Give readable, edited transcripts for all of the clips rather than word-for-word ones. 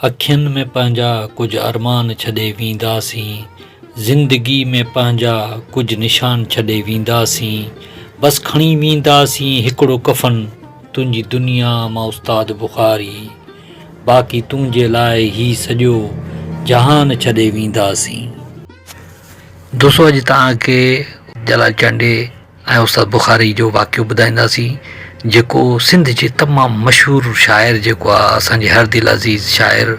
اکين ۾ پنهنجا ڪجهه ارمان ڇڏي وينداسين، زندگي ۾ پنهنجا ڪجهه نشان ڇڏي وينداسين، بس کڻي وينداسين هڪڙو ڪفن تنهنجي دنيا مان استاد بخاري، باقي تنهنجي لاء هي سڄو جهان ڇڏي وينداسين. دوستو اڄ توهان کي جلال چانڊيي ۽ استاد بخاري جو واقعو ٻڌائينداسين جيڪو سنڌ جي تمام مشهور شاعر جيڪو آ اسان جي هر دل عزيز شاعر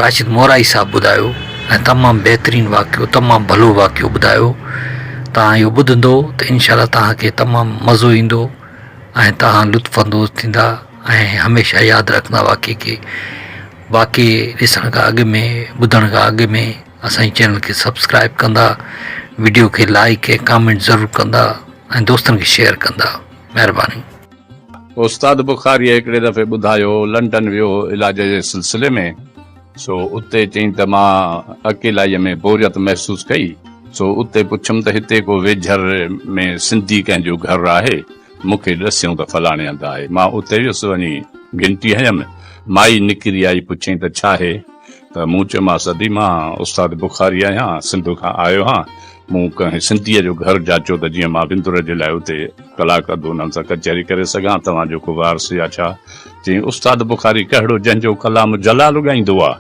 راشد مورائي صاحب ٻڌايو ۽ تمام بهترين واقعو تمام ڀلو واقعو ٻڌايو توهان اهو ٻڌندو ته انشاء الله توهان کي تمام مزو ايندو ۽ توهان لطف اندوز ٿيندا ۽ هميشه ياد رکندا واقعي کي واقعي ڏسڻ کان اڳ ۾ ٻڌڻ کان اڳ ۾ اسان جي چينل کي سبسڪرائب ڪندا وڊيو کي لائيڪ ۽ ڪامينٽ ضرور ڪندا ۽ دوستن کي شيئر ڪندا مهرباني. استاد بخاريء هڪڙي دفعي ٻڌايو لنڊن ويو هو علاج جي سلسلي ۾ سو اتي چيائين ته مان اڪيلائيء ۾ بوريت محسوس ڪئي سو اتي پڇيم ته هتي ڪو ويجهر ۾ سنڌي ڪنهن جو گهر آهي مون کي ڏسيائون ته فلاڻي هنڌ آهي مان اتي ويس وڃي گهنٽي هنيم مائي نڪري آئي پڇيائين ته ڇاهي ته مون چيومانس، ادي مان استاد بخاري آهيان، سنڌ کان آيو آهيان، مون ڪنهن سنڌيء جو گهر جاچيو ته جيئن مان وندر جي لاء اتي ڪلاڪ اڌ انهن سان ڪچهري ڪري سگهان، توهان جو ڪو وارث يا ڇا؟ چيائين، استاد بخاري ڪهڙو جنهن جو ڪلام جلال ڳائيندو آ؟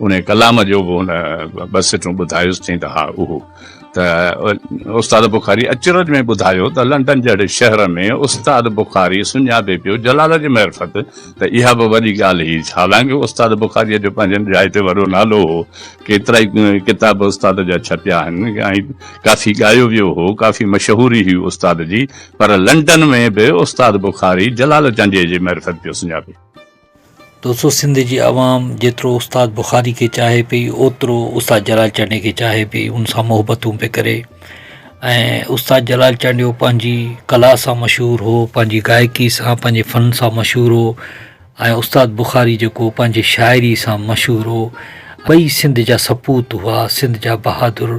انهيء ڪلام جو به هن ٻه سٽون ٻڌايس، چيائين ته ها اهو. ته استاد بخاري اچرج ۾ ٻڌايو ته لنڊن جهڙي شهر ۾ استاد بخاري سڃاپي پيو جلال جي معرفت ته اها به وڏي ڳالهه هئي حالانڪه استاد بخاريء جو پنهنجي جاء تي وڏو نالو هو ڪيترائي ڪتاب استاد جا ڇپيا آهن ۽ ڪافي ڳايو ويو هو ڪافي مشهوري هئي استاد جي پر لنڊن ۾ به استاد بخاري جلال چانڊيي جي معرفت پيو سڃاپي. دوستو سنڌ جي عوام جيترو استاد بخاري کي چاهي پئي اوترو استاد جلال چانڊيي کي چاهي پئي ان سان محبتون پئي ڪري ۽ استاد جلال چانڊيو پنهنجي ڪلا سان مشهور هو پنهنجي گائڪي سان پنهنجي فن سان مشهور هو ۽ استاد بخاري جيڪو پنهنجي شاعري سان مشهور هو ٻئي سنڌ جا سپوت هئا سنڌ جا بهادر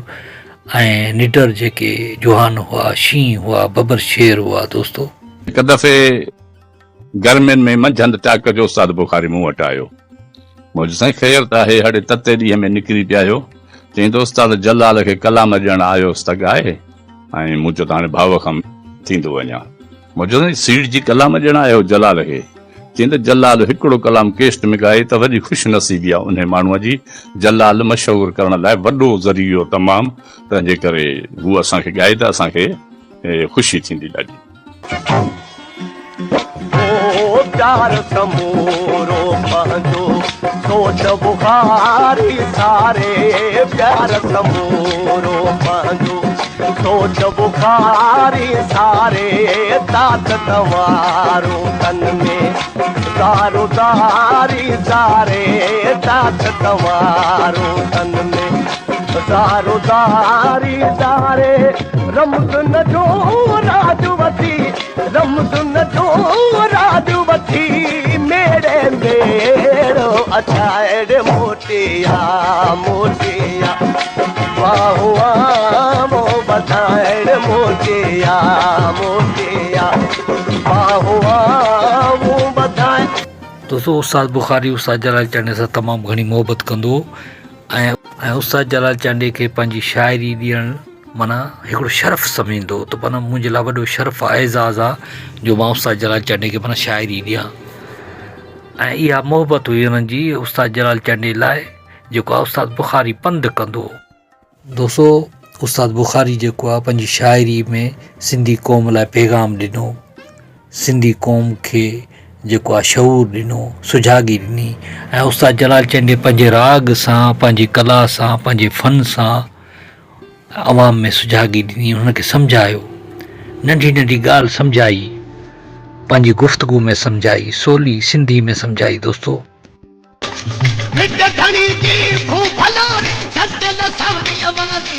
۽ نڊر جيڪي جوان هئا شينهن هئا ببر شير هئا دوستو. هڪ دفعي گرمين ۾ منجهند ٽاڪ جو استاد بخاري مون وٽ آيو. مون چيو سائين خير ته آهي، هڙي تتي ڏينهن ۾ نڪري پيا آهيو. چيائين ته استاد جلال کي ڪلام ڏيڻ آيو هوس ته ڳائي ۽ مون چيو ته هاڻي ڀاء کان ٿيندو وڃان. مون چيو سائين سيڙجي ڪلام ڏيڻ آيو هو جلال کي؟ چيائين ته جلال هڪڙو ڪلام ڪيسٽ ۾ ڳائي ته وڏي خوش نصيبي آهي انهي ماڻهوء جي، جلال مشهور ڪرڻ لاء وڏو ذريعو تمام، تنهنجي ڪري هو اسان کي ڳائي ته اسان کي خوشي ٿيندي ڏاڍي. او پيار سمورو پنهنجو سوچ بخاري ساري پيار سمورو پنهنجو سوچ بخاري ساري تات توارو تن ۾ دارو داري ساري تات توارو تن ۾ دارو داري ساري رمز نه جو راڄ وٺي رمز نه جو راڄ وٺي ميڙي ميڙو اچائي موٽيا موٽيا واهو مو بڌائي موٽيا موٽيا واهو مو بڌائي. دوستو استاد بخاري استاد جلال چانڊيي سان تمام گهڻي محبت ڪندو هو ۽ استاد جلال چانڊيي کي پنهنجي شاعري ڏيڻ معنيٰ هڪڙو شرف سمجهندو هو ته معنيٰ منهنجي لاء وڏو شرف آهي اعزاز آهي جو مان استاد جلال چانڊيي کي معنيٰ شاعري ڏيان ۽ اها محبت هئي انهن جي استاد جلال چانڊيي لاء جيڪو آهي استاد بخاري پنڌ ڪندو هو. دوستو استاد بخاري جيڪو آهي پنهنجي شاعري ۾ سنڌي قوم لاء پيغام ڏنو سنڌي قوم کي جيڪو آهي شعور ڏنو سجاڳي ڏني ۽ استاد جلال چانڊيي پنهنجي راڳ سان پنهنجي ڪلا سان پنهنجي فن سان عوام ۾ سجاڳي ڏني، انهن کي سمجهايو، ننڍي ننڍي ڳالهه سمجهائي، پنهنجي گفتگو ۾ سمجهائي، سولي سنڌي ۾ سمجهائي دوستو. ڀٽ ڌڻي جي ڀو ڀلاري، ڌتل سوريء واري.